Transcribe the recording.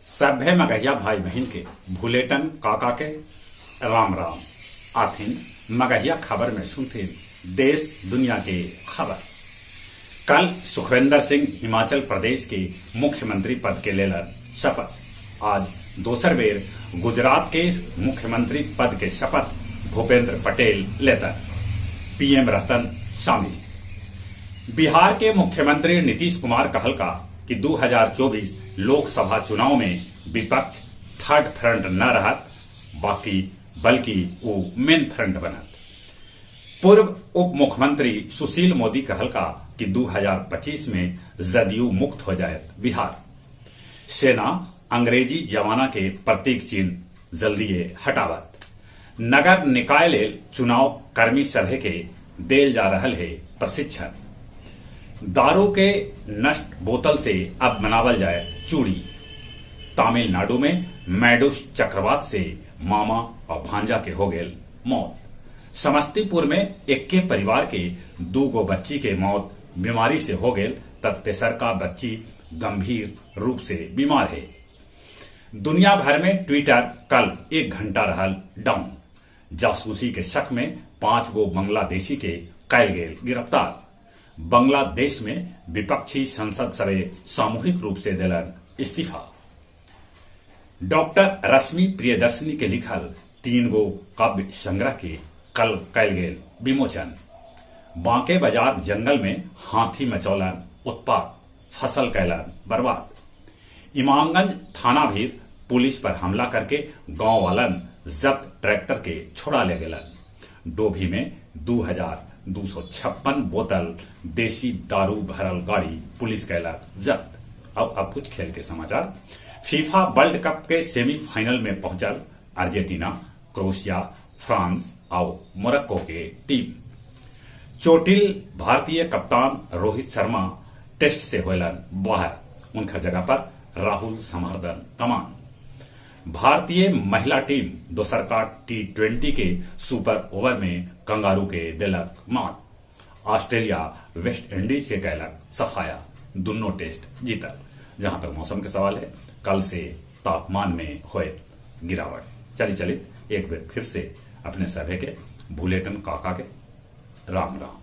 सभ्य मगहिया भाई बहिन के भुलेटन काका के राम राम। आथिन मगहिया खबर में सुनथिन देश दुनिया के खबर। कल सुखविंदर सिंह हिमाचल प्रदेश के मुख्यमंत्री पद के लेलन शपथ। आज दोसर बेर गुजरात के मुख्यमंत्री पद के शपथ भूपेंद्र पटेल लेतन। पीएम रहतन शामिल। बिहार के मुख्यमंत्री नीतीश कुमार कहलका कि 2024 लोकसभा चुनाव में विपक्ष थर्ड फ्रंट न रहत बाकी बल्कि ऊ मेन फ्रंट बनत। पूर्व उप मुख्यमंत्री सुशील मोदी कहलका कि 2025 में जदयू मुक्त हो जायत बिहार। सेना अंग्रेजी जमाना के प्रतीक चिन्ह जल्दीए हटावत। नगर निकाय लेल चुनाव कर्मी सभे के देल जा रहल हे प्रशिक्षण। दारू के नष्ट बोतल से अब मनावल जाए चूड़ी। तमिलनाडु में मैडुस चक्रवात से मामा और भांजा के हो गेल मौत। समस्तीपुर में एक्के परिवार के दूगो बच्ची के मौत बीमारी से हो गेल त तेसरका बच्ची गंभीर रूप से बीमार हे। दुनिया भर में ट्विटर कल एक घंटा रहल डाउन। जासूसी के शक में पांच गो बांग्लादेशी के कैल गेल गिरफ्तार। बांग्लादेश में विपक्षी संसद सभे सामूहिक रूप से देलन इस्तीफा। डॉक्टर रश्मि प्रियदर्शिनी के लिखल तीन गो काव्य संग्रह के कल कैल गेल विमोचन। बांके बाजार जंगल में हाथी मचौलन उत्पात, फसल कैलन बर्बाद। इमामगंज थाना भीर पुलिस पर हमला करके गांव वालन जब्त ट्रैक्टर के छोड़ा ले गेलन। डोभी में 2256 बोतल देसी दारू भरल गाड़ी पुलिस कैलक जब्त। अब कुछ खेल के समाचार। फीफा वर्ल्ड कप के सेमीफाइनल में पहुंचल अर्जेंटीना, क्रोएशिया, फ्रांस आउ मोरक्को के टीम। चोटिल भारतीय कप्तान रोहित शर्मा टेस्ट से होलन बाहर, उनका जगह पर राहुल संभरदन कमान। भारतीय महिला टीम दोसरका टी20 के सुपर ओवर में कंगारू के देलक मात। ऑस्ट्रेलिया वेस्ट इंडीज के कैलक सफाया, दुन्नो टेस्ट जीतल। जहां तक मौसम के सवाल है, कल से तापमान में होए गिरावट। चली चली एक बार फिर से अपने सभे के भुलेटन काका के राम राम।